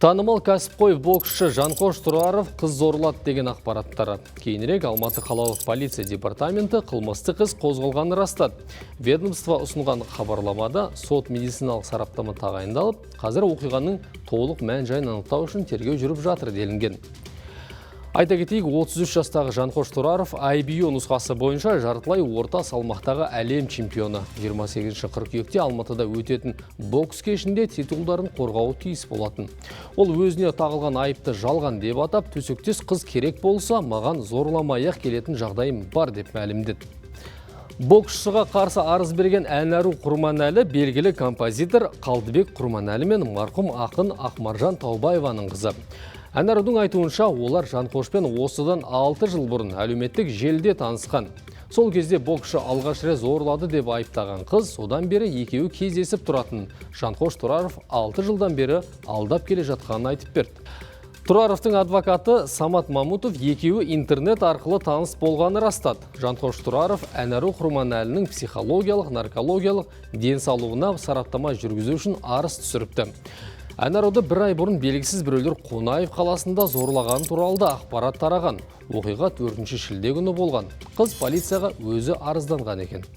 Танымал кәсіпқой боксшы Жанқош Тұраров қыз зорлады деген ақпарат тарады. Кейінірек Алматы қалалық полиция департаменті қылмыстық іс қозғалғанын растады. Ведомство ұсынған хабарламада сот медициналық сараптама тағайындалып, қазір оқиғаның толық мән-жайын анықтау үшін тергеу жүріп жатыр делінген. Айта кетейік, 33 жастағы Жанқош Тұраров IBO нұсқасы бойынша жартылай орта салмақтағы әлем чемпионы. 28 қыркүйекте Алматыда өтетін бокс кешінде титулдарын қорғауы тиіс болатын. Ол өзіне тағылған айыпты жалған деп атап, төсектес қыз керек болса, маған зорламай-ақ келетін жағдайым бар деп мәлімдеді. Боксшыға қарсы арыз берген Әнару Құрманәлі белгілі композитор Қалдыбек Құрманәлі мен марқұм ақын Ақмаржан Таубаеваның қызы. Әнарудың айтуынша, олар Жанқошпен осыдан 6 жыл бұрын әлеуметтік желіде танысқан. Сол кезде боксшы алғаш рет зорлады деп айыптаған қыз, содан бері екеуі кездесіп тұратын. Жанқош Тұраров 6 жылдан бері алдап келе жатқанын айтып берді. Тұраровтың адвокаты Самат Мамутов екеуі интернет арқылы таныс болғаны растады. Жанқош Тұраров Әнару Құрманәлінің психологиялық, наркологиялық денсаулығына сараптама жүргізу үшін арыз түсіріпті. Әнаруды бір ай бұрын белгісіз біреулер Қонаев қаласында зорлағаны туралы да ақпарат тараған. Оқиға 4 шілде күні болған. Қыз полицияға өзі арызданған екен.